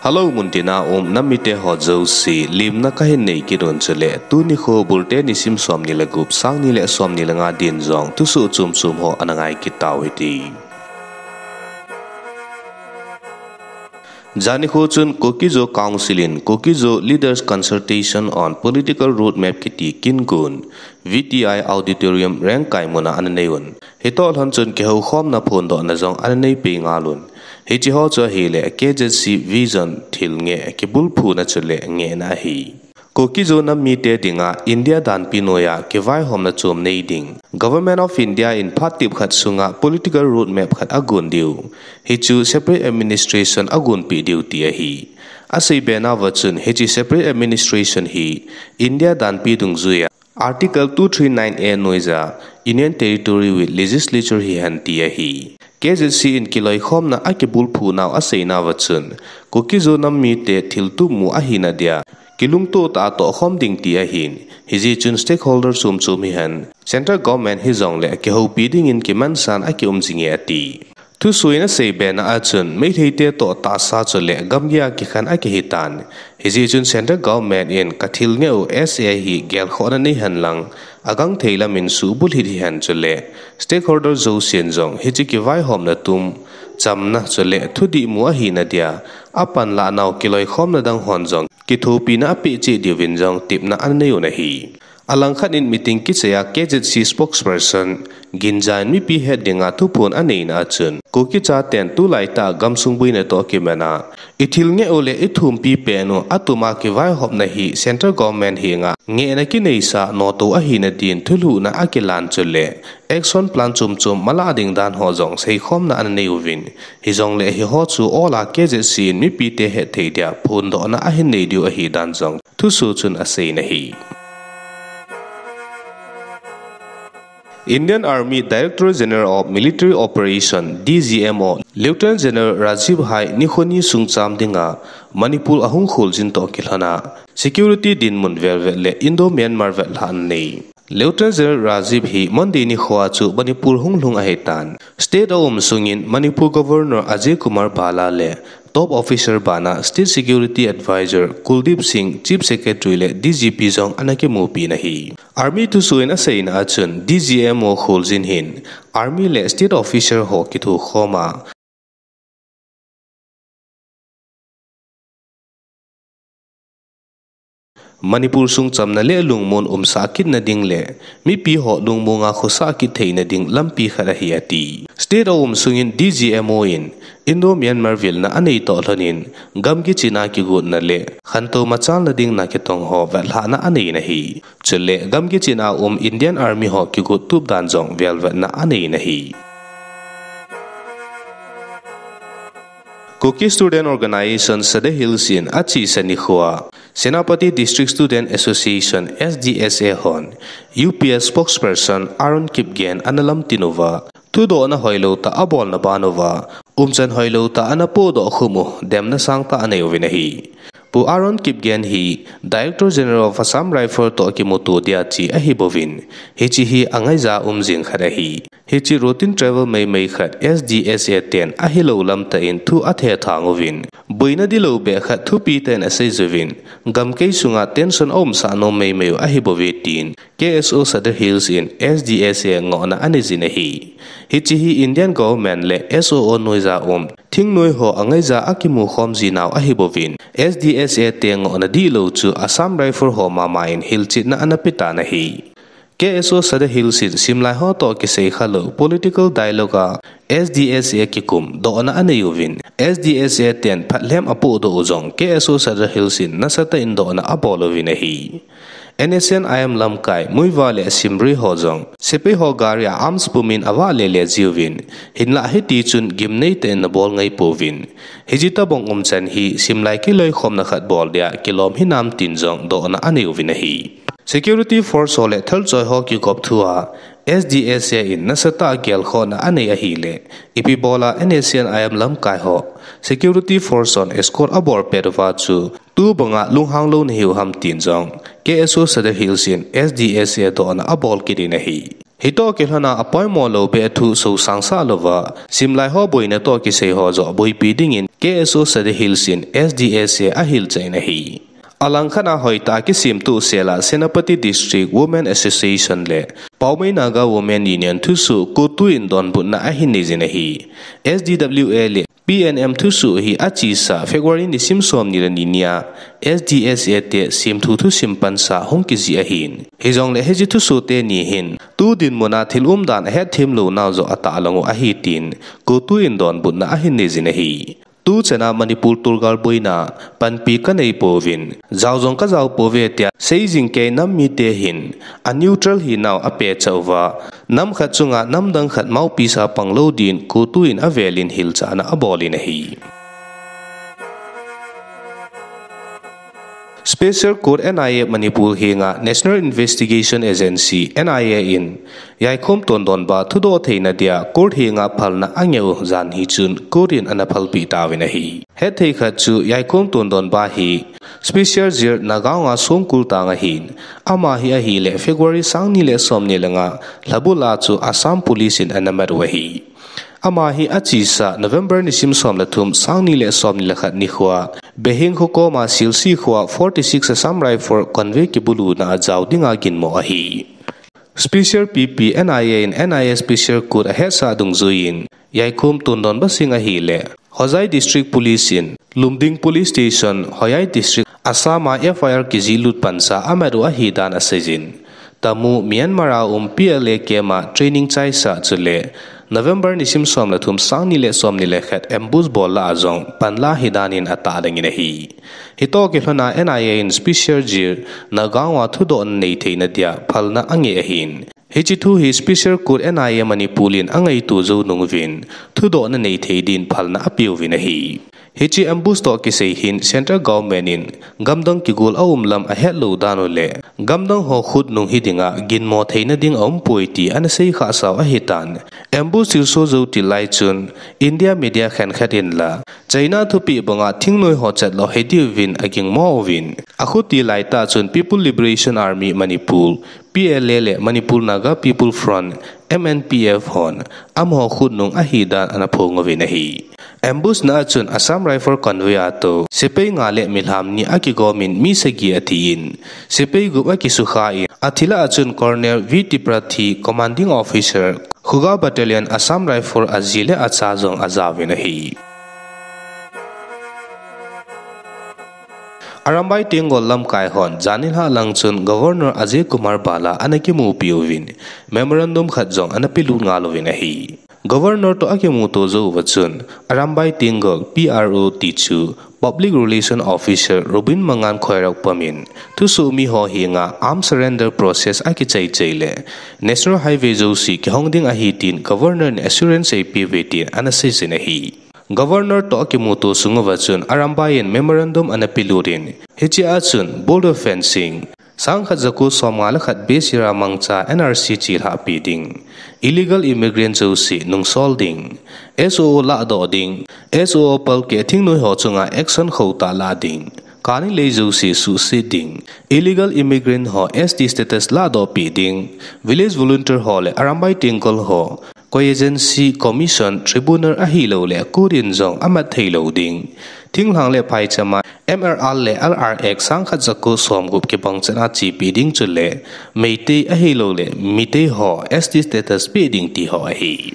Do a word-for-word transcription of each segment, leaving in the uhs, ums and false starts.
Hello, muntina um nam mite ho jouse, limna kahin nei kit un chule, tuni kho bulte nisim som ni le gup, sang ni le som ni le nga din jong thusoh chom chom ho ana ngai kit tau hite. Jani kho chun Kuki-Zo Council in Kuki-Zo Leaders Consultation on Political Roadmap kiti kin gon V T I Auditorium Rengkai muna ana nei un. Hitoh lhon chun kihoukhomna phondohna jong ana nei pei ngal un. Hiche ho chu ahile K Z C Vision thil ngeh kibulphuna chule ngehna ahi. Kuki-Zo nam mite dinga India danpi noiya kivaihomna chom nei ding, Government of India in phat tip khat sunga political roadmap khat agon diu, hichu separate administration agonpeh diu ti ahi. Asei be nauva chun hiche separate administration hi India danpi dungjuiya Article two three nine A noiya Union Territory with Legislature hihen ti ahi. K Z C in kiloikhomna akibulphu nau asei nauva chun, Kuki-Zo nam mite thiltup mu ahina dia kilungtoh tah a tohkhom ding ti ahin, hijeh chun stakeholder chom chom hihen, Central Government hijongle kihoupi dingin kimansan akium jinge ati. Thusoh in asei be na a chun, Meiteite toh tahsa chule gamgi a kikhen akihitan. Hijeh chun Central Government in kathil ngeh u S A hi gelkhohna neihen lang, agangthei lamin suhbulhit hihen chule stakeholder jousen jong hiche kivaihomna tum, chamna chule thudih mu ahina dia apanlah nau kiloikhomna dang hon jong kithopina apeh cheh diuvin jong tepna ana nei un ahi. Alangkhat in meeting kichai a K Z C spokesperson Ginja in mipi het dinga thuphon aneina a chun, Kuki chaten tulaitah gamsung boina toh kiman a, ithil ngeh u le ithumpi pen u atum a kivaihopna hi Central Government henga ngehna kineisa noto ahina din thulhuhna akilan chule action plan chom chom malah ding dan ho jong seikhomna ana nei uvin, hijongle hiho chu ol a K Z C in mipite hetthei dia phondohna ahin nei diu ahi dan jong thusoh chun aseina ahi. Indian Army Director General of Military Operation, D G M O, Lieutenant General Rajiv Hai nikho ni sung cham dinga Manipur ahung kholjin toh kilhona security dinmun velvet le Indo-Myanmar vetlhahna nei. Lieutenant General Rajiv hi Monday nikhoa chu Manipur hunglhung ahitan. State aum sungin Manipur Governor Ajay Kumar Bhalla le top officer bana State Security Advisor Kuldeep Singh, Chief Secretary le D G P jong ana kimupina ahi. Army thusoh in aseina a chun D G M O kholjin hin Army le State Officer ho kithokhom a, Manipur sung chamna le lungmon umsah kitna ding le mipi ho lungmonga khosah kit theina ding lampi khat ahi ati. State aum sungin D G M O in Indo-Myanmar vilna anei toh lhonin gamgi chin a kigotna le khantou machalna ding na kitong ho vetlhahna aneina ahi. Chule gamgi chin a um Indian Army ho kigot tup dan jong velvetna aneina ahi. Kuki Student Organisation Sadar Hills in achesa nikhoa Senapati District Student Association, S D S A hon U P S spokesperson Aaron Kipgen ana lamtin uva, thudohna hoilou tah abolna ban uva umchan hoilou tah ana pohdoh khum u demna sangtah anei uvin ahi. Pu Aaron Kipgen hi Director General of Assam Rifle toh kimuto dia che ahibouvin, hiche hi angaija um jing khat ahi. Hiche routine travel meimei khat S D S A ten ahilou lamtah in thu athethang uvin, boina dilou beh khat thupi tah in aseijiuvin, gamkai sunga tension aumsah nom meimei u ahibouve tin K S O Sadar Hills in S D S A ngohna aneijin ahi. Hiche hi Indian Government le S O O noija um thingnoi ho angaija akimukhom jinau ahibouvin, S D S A te ngohna dihlou chu Assam Rifle ho mama in hilchetna ana petan ahi. K S O Sadar Hills in simlai ho toh kisei khalou political dialogue a S D S A kikum dohna anei uvin, S D S A ten phatlhem apohdoh u jong K S O Sadar Hills in nasatah in dohna abol uvin ahi. N S C N I M lamkai Muivah le Simri ho jong sepai ho gari a arms pumin avah lele jiuvin, hinlah hitichun gimneitah in nabol ngaipouvin, hiche tobang umchan hi simlai kiloikhomna khat bol dia kilom hinam tin jong dohna anei uvin ahi. Security force ho le thalchoi ho kigop thua S D S A in nasatah a gelkhohna anei ahile, ipi bola N S C N I M lamkai ho security force hon escort abol pet uva chu tubanga lunghang lou nahiu ham tin jong K S O Sadar Hills in S D S A dohna abol kitin ahi. Hitoh kilhona apoimo lou beh thu sosangsah louva, simlai ho boina toh kisei ho joh boipi dingin K S O Sadar Hills in S D S A ahilchah in ahi. Alangkhat a hoitah a kisemtoh sel a Senapati District Women Association le Paomei Naga Women Union thusoh CoTU in donbutna ahin neijin ahi. S D W A le P N M thusoh hi achesa February nisim somni le ni nia S D S A te semthu thusim pansa hung kijih ahin. Hijongle hiche thusoh teni hin tu dinmun a thil umdan ahetthem lou nau joh atahlang u ahi tin CoTU in donbutna ahin neijin ahi. Tuchan a Manipur tolgal boina panpi kanei pouvin, jao jong kajao pouve tia seijing kei nam mite hin a neutral hinau apehcha uva, nam khat chunga nam dang khat mouthpiece a pang lou din CoTU in avel in hilchahna abol in ahi. Special Court N I A Manipur henga National Investigation Agency, N I A in Yaikhom Tondonba thudoh theina dia court henga phalna angeh u jan hi chun court in ana phalpeh tauvin ahi. Hetthei khat chu Yaikhom Tondonba hi Special Jail Nagaon a songkul tang ahin, ama hi ahile February sangni le somni le nga lhabul a chu Assam Police in ana mat u ahi. Ama hi achesa November nisim som le thum, sangni le somni le khat nikhoa Behing kho koma Silsi khoa forty-six Assam Rifle convoy kibuluna a jao dinga ginmo ahi. Special P P N I A in N I A Special Court ahetsah dungjuiyin Yaikhom Tondonba Singh ahile Hojai District Police in Lumding Police Station, Hojai District, Assam a F I R kijihlut pansa amat u ahidan aseijin. Tamu Myanmar a um P L A camp a training chaisa chule November nisim som le thum, sangni le somni le khat ambush bol lah a jong panla hidan in atahlangin ahi. Hitoh kilhona N I A in Special Jail Nagaon a thudohna nei theina dia phalna angeh ahin. Hiche thu hi Special Court N I A Manipur in angaito jou nunguvin, thudohna nei thei din phalna apeuvin ahi. Hiche ambush toh kisei hin Central Government in gamdang kigol aum lam ahetlou dan u le gamdang ho khutnung hidinga ginmo theina ding aumpoi ti ana seikhah sau ahitan. Ambush thilsoh jou til lai chun India media khenkhat in la China thupeh banga thingnoi ho chatlou hidiuvin agingmo uvin, akhuti laitah chun People Liberation Army Manipur, P L A le Manipur Naga People Front, M N P F hon amaho khutnung ahidan ana phong uvin ahi. Ambush na a chun Assam Rifle convoy a tou sepai nga le milham ni akigomin mi sagi athin, sepai gup akisukha in, athil a chun Colonel V Tripathi, Commanding Officer, Khuga Battalion, Assam Rifle aji le acha jong ajaovin ahi. Arambai Tenggol lamkai hon janhi lhah lang chun Governor Ajay Kumar Bhalla ana kimupi uvin, memorandum khat jong ana pelut ngal uvin ahi. Governor toh akimuto jou uva chun Arambai Tenggol P R O ti chu Public Relation Officer Rubin Mangang Khoirakpam in thusoh mi ho henga arm surrender process akichai chai le National Highway jouse kihong ding ahi tin Governor in assurance eipeuve tin ana seijin ahi. Governor toh akimuto sung uva chun Arambai in memorandum ana pelut in, hiche a chun border fencing, sangkhat jako somnga le khat B C R a mangcha N R C chelhah pi ding, illegal immigrant jouse nungsol ding, S O O lahdoh ding, S O O palkeh thingnoi ho chunga action khotah lah ding, kani lei jouse suhset ding, illegal immigrant ho S T status lahdoh peh ding, village volunteer ho le Arambai Tenggol ho, co-agency, commission, tribunal ahilouleh court in jong amat theilou ding, thinglhang le phaichama M R R le L R Act sangkhat jako somgup kibang chan a chepi ding chule Meitei ahilouleh Meitei ho S T status peh ding ti ho ahi.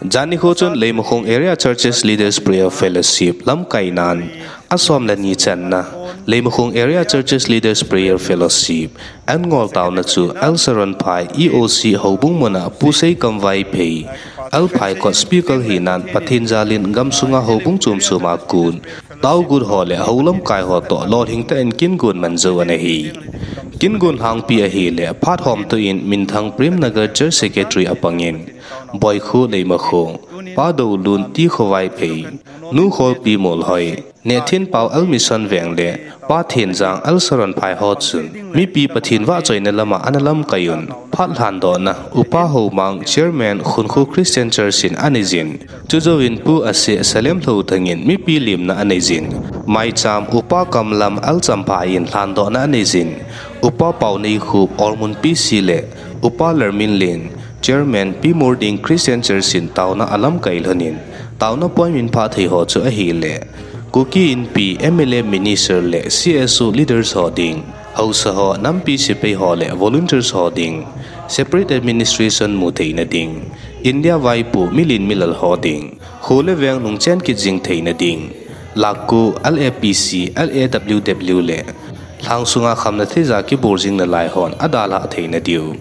Janhi nikho chun Leimakhong Area Churches Leaders Prayer Fellowship lamkai nan asom le ni channa Leimakhong Area Churches Leaders Prayer Fellowship an ngol taona chu L Saron Phai E O C houbung muna Pu Seikham Vaiphei, L Phaikot speaker hinan Pathen jalin gamsunga houbung chom choma kon taogut ho le hou lamkai ho toh lolhing tah in kingon man jou ana hi. Kingon lhangpi ahile phat homtoh in minthang Prem Nagar Church Secretary apangin Boikhu Leimakhong Pa Doulun T Khovaiphei, Nu Kholpi Molhoi, Neh Thinpao L Mission Veng le Pa Thenjang L Saronphai ho chun mipi Pathen vahchoina lama ana lamkai un, phat lhandohna Upa Houmang, Chairman, Khunkho Christian Church in aneijin, chujouvin Pu Ase Salem Lhouthang in mipi lemna aneijin, maicham Upa Kamlam L Champha in lhandohna aneijin, Upa Paoneikhup Ormun P C le Upa Lerminlen, Chairman, P Mording Christian Church in taona alamkai lhonin, taona point min phah thei ho chu ahile, Kuki Inpi, M L A, Minister le C S O leaders ho ding, haosa ho, nampi sepai ho le volunteers ho ding, separate administration mu theina ding, India vaipo milen milal ho ding, kho le veng nungchen kit jing theina ding, Lakko, L A P C, L A W W le lhang sunga khamna theija kibol jing nalai hon adalhah theina diu,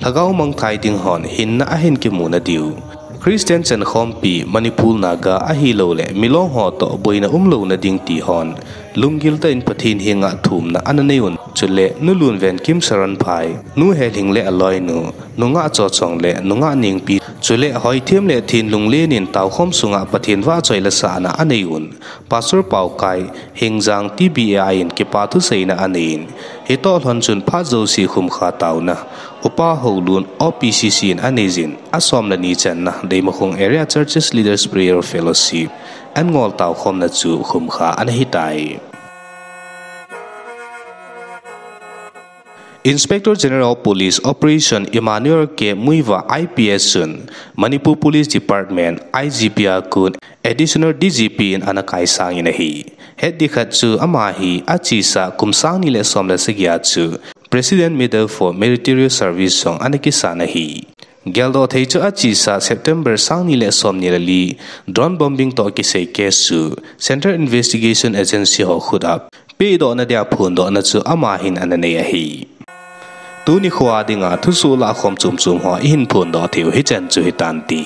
lhagao mangthai ding hon hinna ahin kimuna diu, Christian chankhompi Manipur Naga ahilouleh Milong ho toh boina umlouna ding ti hon lunggil tah in Pathen henga thumna ana nei un, chule Nu Lunvenkim Saronphai, Nu Helhing le aloinu, Nu Ngahchochong le Nu Ngahnengpi, chule Hoithem le Thenlunglen in taokhom sunga Pathen vahchoi le sahna anei un, Pastor Paokai, Hingjang T B A I in kipa thuseina aneiyin, hitoh lhon chun phat jouse khumkha taona Upa Houlun O P C C in aneijin, asom le ni channa Leimakhong Area Churches Leaders Prayer Fellowship an ngol taokhomna chu khumkha ana hitai. Inspector General of Police Operation Emmanuel K Muivah I P S chun Manipur Police Department I G P a kon Additional D G P in ana kaisangin ahi. Hetding khat chu ama hi achesa kum sang ni le som le sagi a chu President Medal for Meritorious Service jong ana kisan ahi. Geldoh thei chu achesa September sang ni le som ni le li drone bombing toh kisei case chu Central Investigation Agency ho khut a pehdohna dia phondohna chu ama hin ana nei ahi. Tuni nikho a dinga thusoh lahkhom chomchom ho ihin phondoh theiu hichan chu hitante.